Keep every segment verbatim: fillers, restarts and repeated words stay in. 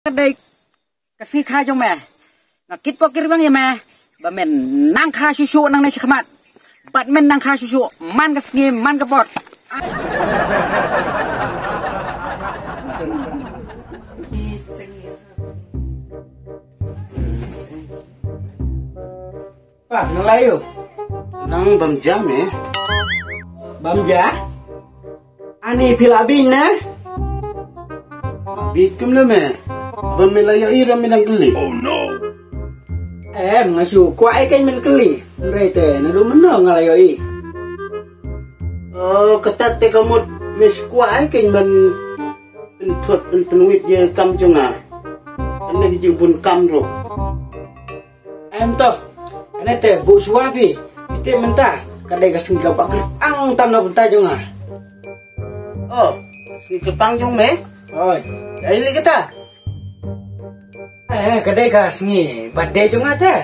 Ka dei ka sngi kha jong me. Nga kit por kit rwiang ïa me ba men nang kha shuh shuh nangne shakhmat. Bad men nang kha shuh shuh man ka sngi man ka por. Pa, nang la ïoh? Nang bam ja me. Bam ja? Ani phi la bit ne? Bit kumno me? Ba me la ïohi ruh me dang kylli. Em, nga shu kwah ïa ka men kylli. Hynrei te naduh mynno nga la ïohi? Oh, kata te ka mut me shu kwah ïa ka men pynthut pynpynwit ïa ka kam jong nga. Kane ka jingbun kam ruh. Em to, kane te buh shuwa phi. Phi tip mynta ka dei ka sngi kaba kyrpang tam na bynta jong nga. Oh, sngi kyrpang jong me? Hooid. Ïa, ïa lei kata? Eh, ka dei ka sngi birthday jong nga te.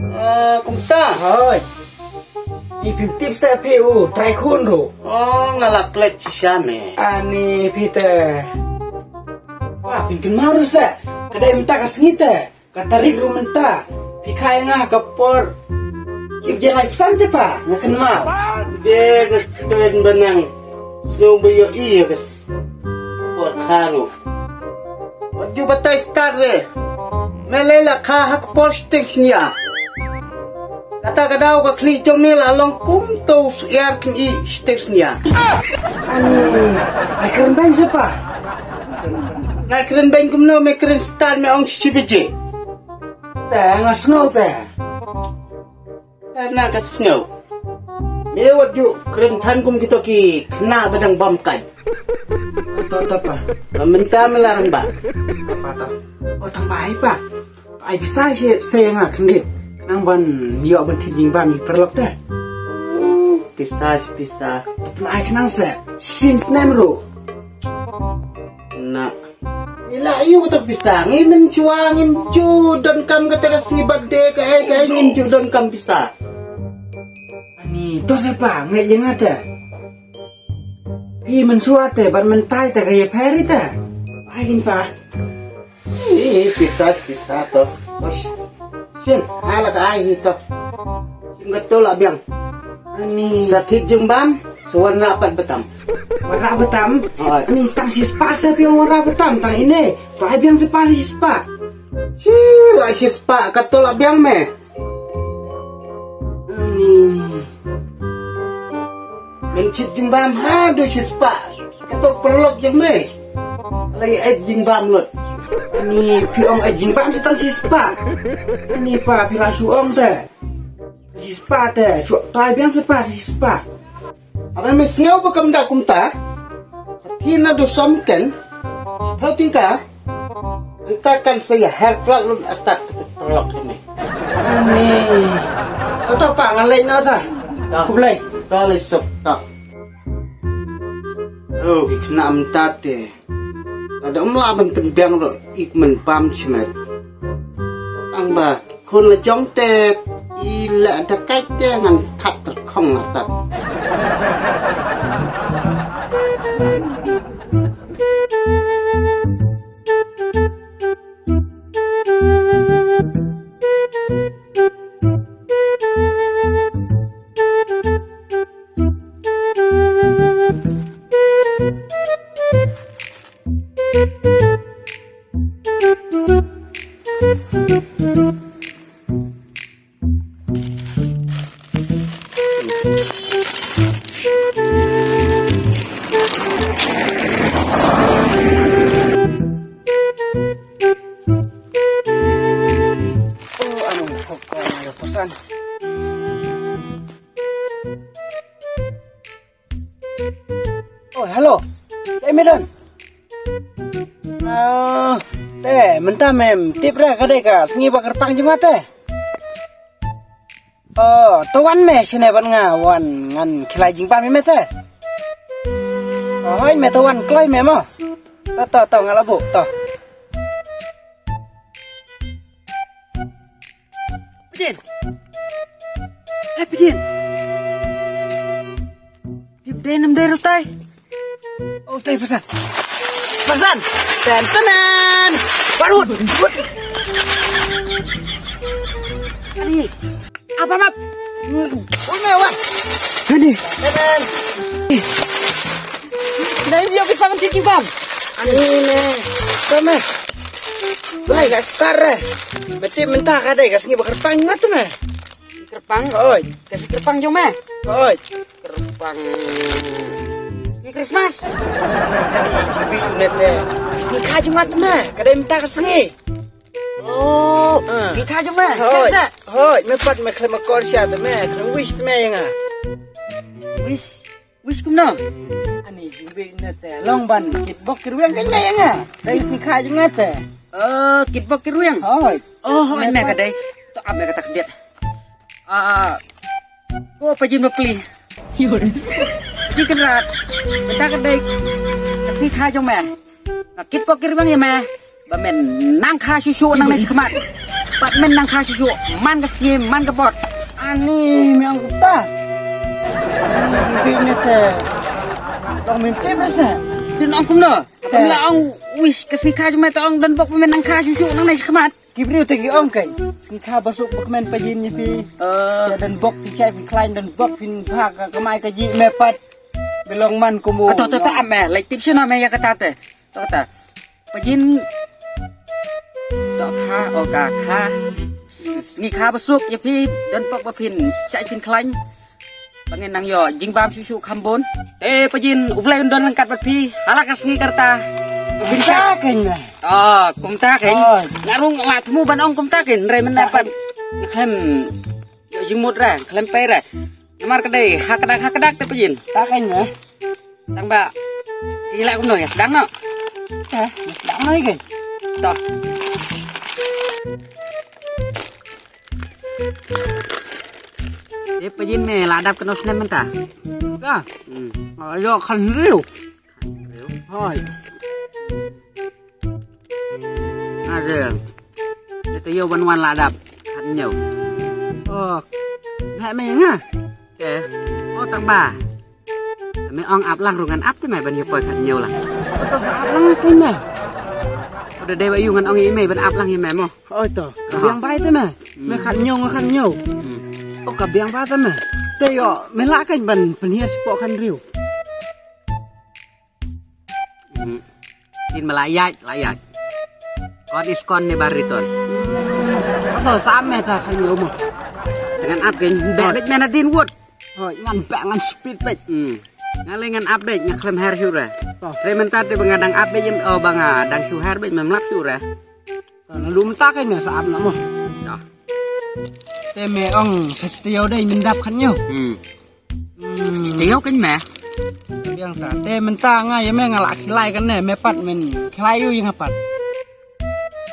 Eh, kumta? Hooid. Ni phim tip seh phi u trai khun ruh. Oh, nga la klet shisha me. Ani phi te. Wa, phin kynmaw ruh seh. Ka dei mynta ka sngi te. Ka tarik ruh mynta. Phi kha ïa nga ha ka por shiphew lai phew san te pa, nga kynmaw. De ka kren ba nang sngew ba ïohi ïa ka por kha ruh. Wat ju batai stad re. Me lei la kha ha ka por shiteng synñia. Kata ka daw ka khlieh jong me la long kum to syiar kynjih shiteng synñia. Ani, ai kren beiñ seh pa. Nga kren beiñ kumno, me kren stad me ong shi baje. Te nga sngew te. Te na ka sngew. Me wat ju kren than kum kito ki khynnah ba dang bam kait. To to pa. Ba mynta me la rangbah. Pa to. O tang ba ai pa. Ai pisa shi se nga khyndiat. Nang ban ïoh ban thied jingbam ïa ki paralok te. Pisa shi pisa. To pynai khnang se. Shisien snem ruh. Na. Ngi la ïoh kata pisa, ngim mynshuwa, ngim ju donkam kata ka sngi birthday kaei kaei, ngim ju donkam pisa. Ani, to seh pa, ngeit ïa nga te. Phi mynshuwa te, bad mynta te ka ïapher ïa te. Ai kin pa. Ih, pisa, pisa to. Bos. Sien, ha la ka ai hi to. Sien kato la biang. Ani. Sa thied jingbam, sa wanrah pat batam. Wanrah batam? Hooid. Ani, tang shispah sa phi wanrah batam, tang ine. To ai biang shispah, shispah. Shi, la shispah, kato la biang me. Ani. Men thied jingbam haduh shispah. Kato paralok jong me. La ïa eit jingbam lut. Ani phi ong eit jingbam sa tang shispah. Ani pa phi la shu ong te. Shispah te, shu tai biang shispah, shispah. Haba me sngew ba kam da kumta. Sa phi naduh som ken. Shiphew tyngka. Nta kan sa ïa her klot lut atat ka paralok kane. Ani. Oto pa ngan leit noh ta. Ta. Khublei. Ta leit suk ta. Oh, ki khynnah mynta te. Lada ym lah ban pynbiang ruh i kmen bam shimet. Tang ba khun la jong te i leh da kai te ngan that tyrkhong atat. Oh, ano, kok, kok, ano, pesan. Oh, hello. Te me don. Ah, te mynta mem tip re ka dei ka sngi ba kyrpang jong nga te. Oh, to wan me shane bad nga wan ngan khie lai jingbam ïa me te. Oh, hooid me to wan kloi me mo. To to to nga la buh to. Pidin. Eh, Pidin. Dei nam dei rutai. Oh, tai pasan. Pasan. Tan tanan. Parut. Ani. Apa mat? Ui me wa. Ani. Dai dia bisa menti kibam. Ani me. Kame. Lai ka star re. Beti mentah ka dai ka sngi bakar pang ngat me. Kyrpang. Oi. Ka sngi kyrpang jong me. Oi. Kyrpang. Ni Christmas. Chibi net ne. Sngi kha jong ngat me. Ka dai mentah ka sngi. Oh, ah. Sngi kha jong me. Hoi. Sa, sa. Hoi, me pat me khlem akor sha te me, khlem wish te me ïa nga. Wish, wish kumno? Ani jingbi ne te, long ban kitbok kirwiang kan me ïa nga. Dei sngi kha jong nga te. Oh, kitbok kirwiang. Hoi. Oh, hoi me ka dei. To ap me ka tak diet. Ah, ko pa jin bapli. Ki kynrad. Beta ka dei. Ka sngi kha jong me. Nga kitbok kirwiang ïa me. Ba men nang kha shuh shuh nangne shakhmat. Pat men nang kha shuh shuh. Man ka sngi, man ka bor. Ani me ong kumta. Ani me te. Tong men te basa. Tin ong kumno. Te. Tong la ong wish ka sngi kha jong me tong don bok ba men nang kha shuh shuh nangne shakhmat. Ki briew te ki ong kein. Sngi kha ba suk ba kmen pa jin ïa phi. Te don bok phi shai phi khlaiñ don bok phin bha ka kamai kajih me pat. Ba long man kum u. To to to ame lai tip shano me ïa kata te. To kata. Pa jin. To kha o ka kha. Sngi kha ba suk ïa phi don bok ba phin shai phin khlaiñ. Ba ngin nang ïoh jingbam shuh shuh kham bun. Eh pa jin U Blei un don ryngkat bad phi. Hala ka sngi ka rta. Phin shai. Kumta kein. Oh, kumta kein. Oh. Nga rung nga thmu ban ong kumta kein. Hynrei mynne pat nga khlem ïoh jingmut re, khlem pei re. Namar ka dei ha kdak ha kdak te pa jin. Ta kein me. Tang ba. Ila kumno ïa sdang noh. Eh, sdang noh ïa kein. To. Eh pa jin me la dap kano snem mynta. Ka. Hmm. Ïoh khan riu. Hoi. Ade. Te ïoh ban wan la dap. Khan ñiew. Oh. Ngai me nga. Te. Oh tang ba. Me ong ap lang ru ngan ap te me ban ïoh poi khan ñiew lang. To sa ap lang te me. Udah dei ba ïoh ngan ong ïa me ban ap lang ïa me mo. Oi to. Ka biang bai te me. Me khan ñiew nga khan ñiew. Hmm. Oh ka biang bai te me. Te ïoh me la kan ban pynhiar sipok khan riu. Hmm. Tin ma la ïaid la ïaid. Kon is kon ne bariton. Ato sam me ta khan ñiew mo. Ngan ap kein bek bek me na din wut. Hoi ngan bek ngan speed bek. Hmm. Nga le ngan ap bek nga khlem her shuh re. To. Re mynta te ba nga dang ap bek ïa me o ba nga dang shu her bek mem lap shuh re. To na lum ta kein me sa ap na mo. To. Te me ong sa stiaw dei men dap khan ñiew. Hmm. Hmm. Stiaw kein me. Biang ta. Te mynta nga ïa me nga la khilai kan ne me pat men khilai ïa nga pat.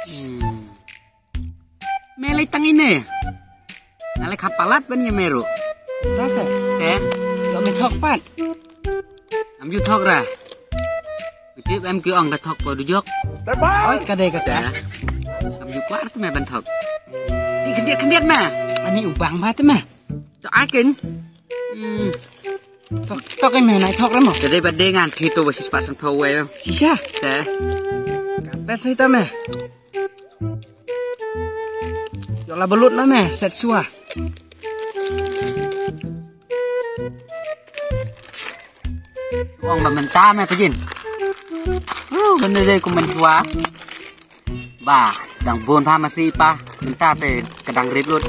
Hmm. Me lei tang ine. Nga lei kham palat ban ïa me ru. Ta se. Te. Ïa me thok pat. Am ju thok ra. Tip em ki ong da thok ko du jok. Oi ka dei ka ta. Am ju kwar te me ban thok. Ni khyndiat khyndiat me. Ani u bang ba te me. To ai kein. Hmm. Thok thok me nai thok ra mo. Te dei ba dei ngan ki to ba sis pa san tho wei. Sisa. Te. Ka pes ni ta me. Ïoh la balut na me set shuwa. Ong ba mynta me pajin. Uh, bende dei ku men shuwa. Ba dang bun pha masi pa mynta te ka dang rit lut.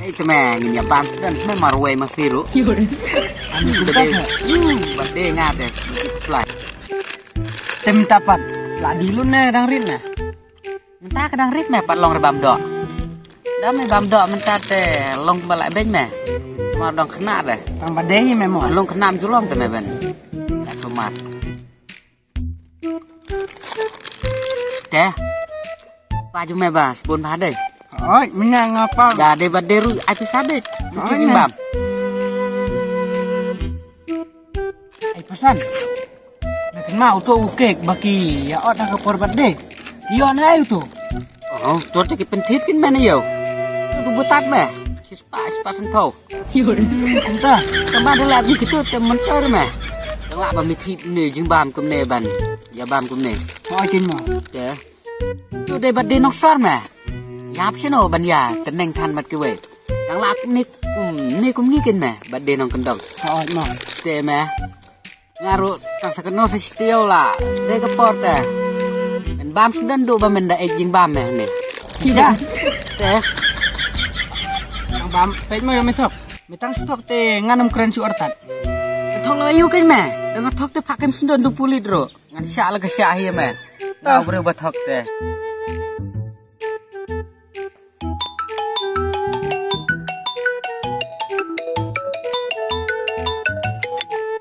Ei te me ngin ïa ban sden me marwei masi ru. Ani kumta sa. Ba de nga te. Slai. Te mynta pat la di lun ne dang rit ne. Mynta ka dang rit me pat long re bam doh. Da me bam doh mynta te long ba la bej me. Mar dong khynnah re. Tang ba dei me mo. Long khynnah ju long te me ben. Ka tumar. Te. Pa ju me ba spoon ba dei. Oi, menya ngapa? Da dei ba dei ru ai pisa bej. Oi, bam. Ai pasan. Na kan ma uto u kek baki ya ot na ka por birthday. Yo na ai uto. Oh, to te ki pentit kin mena yo. Tu butat me. Sispa sispa sentau. Yo. Kumta. Tama de la di kitu te mentor me. Tang la ba mithi ne jingbam kumne ban. Ya bam kumne. Ho kin ma. Te. Tu dei birthday Nongsor me. Ïap shano ban ïa tneng than mat kiwei. Dang lap ni, hmm, ni kum ngi kin me birthday Nongkyndong. Hooid mo. Te me. Nga ruh tang sa kano sa sitiaw la. Dei ka por te. Men bam sdang du ba men da ej jingbam me ni. Sida. Te. Tang bam pej mo ïa me thok. Me tang stok te ngan ym kren shu artat. Thok la yu kin me. Dang thok te phak kem sdang du pulit ruh. Ngan shah la ka shah hi me. Nga u briew ba thok te.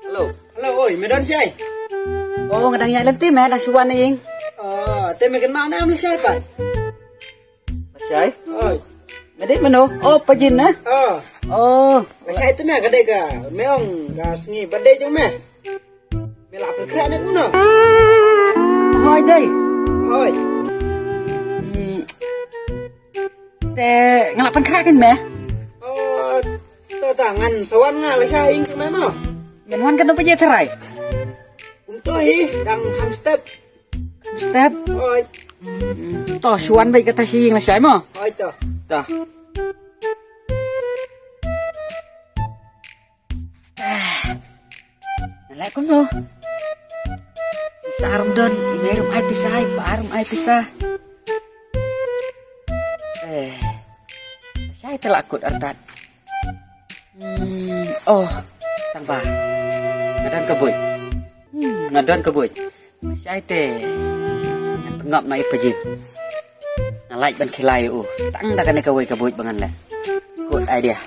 Hello. Hello, oi, me don shai? Oh, nga dang ïaid lynti me, dang shu wan ïing. Oh, te me kynmaw ne em lashai pat? Lashai? Oi. Me dei mano? Oh, Pajin ne? Oh. Oh. Lashai te me ka dei ka, me ong ka sngi birthday jong me. Me la pynkhreh ne kumno? Hoi dei. Hoi. Hmm. Te nga la pynkhreh kin me? Oh, to ta ngan sa wan nga lashai ïing jong me mo. Ngan wan kano baje tharai? Kumto hi, dang kham step. Kham step? Hoi. Hmm, to shu wan beit kata shi ïing lashai mo. Hoi to. To. Nga leh kumno? Pisa ruh ym don, i mei ruh ym ai pisa, i pa ruh ym ai pisa. Eh, shai te la kut artat. Hmm, oh, tang ba. Nga don ka buit. Hmm, nga don ka buit. Shai te. Ngan pynngop na i Pajin. Nga lait ban khilai u. Tang da kane kawei ka buit ba ngan leh. Good idea.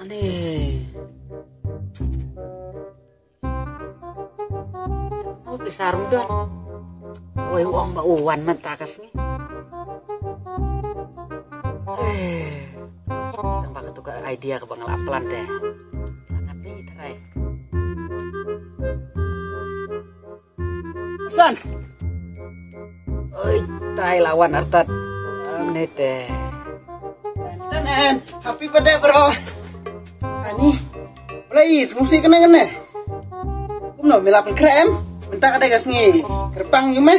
Ani. Oh, pisa ruh ym don. Oi, u ong ba u wan mynta ka sngi. Eh, tang ba katu ka idea kaba nga la plan te. Ngan ïa try. San. Oi, tai la wan artat. Amne te. Tan em, happy birthday bro. Ani, balei i sngewsih kane kane? Kumno me la pynkhreh em? Mynta ka dei ka sngi kyrpang jong me.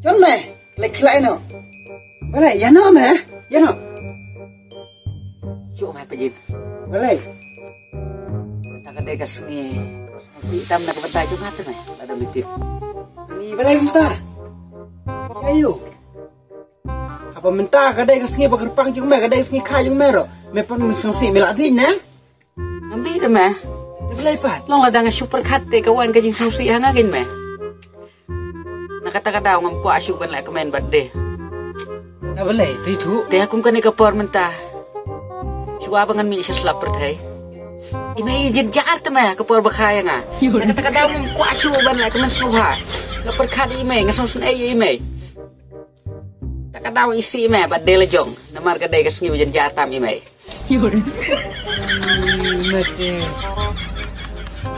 Jon me, leh khilai noh. Balei, ïa noh me, ïa noh. Shu me Pajin. Balei? Mynta ka dei ka sngi. Sngewsih tam na ka bynta jong nga te me. Lada me tip. Ani balei mynta? Ïa ïu. Haba mynta ka dei ka sngi ba kyrpang jong me, ka dei ka sngi kha jong me ruh. Me pat me sngewsih me la dei ne? Ngam dei te me. Te balei pat? Long lada nga shu pyrkhat te ka wan ka jingsngewsih ha nga kein me. Na kata ka daw ngam kwah shuh ban leh kmen birthday. Te balei te tu? Te kum kane ka por mynta. Shuwa ba ngan mih sha slap pyrthei. I mei i jynjar te me ka por ba kha ïa nga. Na kata ka daw ngam kwah shuh ban leh kmen sngewbha. Nga pyrkhat ïa i mei, nga sngewsynei ïa i mei. Ta ka daw isih me birthday la jong. Namar ka dei ka sngi ba jynjar tam i mei. Ïoh. Mete.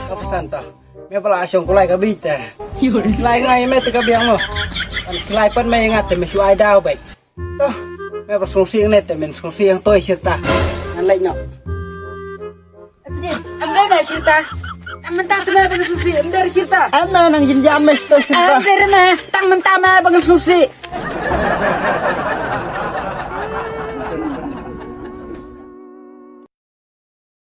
Ka pasan ta. Me ba la shong kulai ka bit te. Ïoh. Lai ngai me te ka biang mo. Kan kulai pat me nga te me shu ai daw bek. To. Me ba sngewsih ne te men sngewsih hangtoi shirta. Ngan leit noh. Em dei me shirta. Tang mynta te me ba ngan sngewsih. Em dei shirta. Em me nang jin jam me shirta shirta. Em dei me. Tang mynta me ba ngan sngewsih.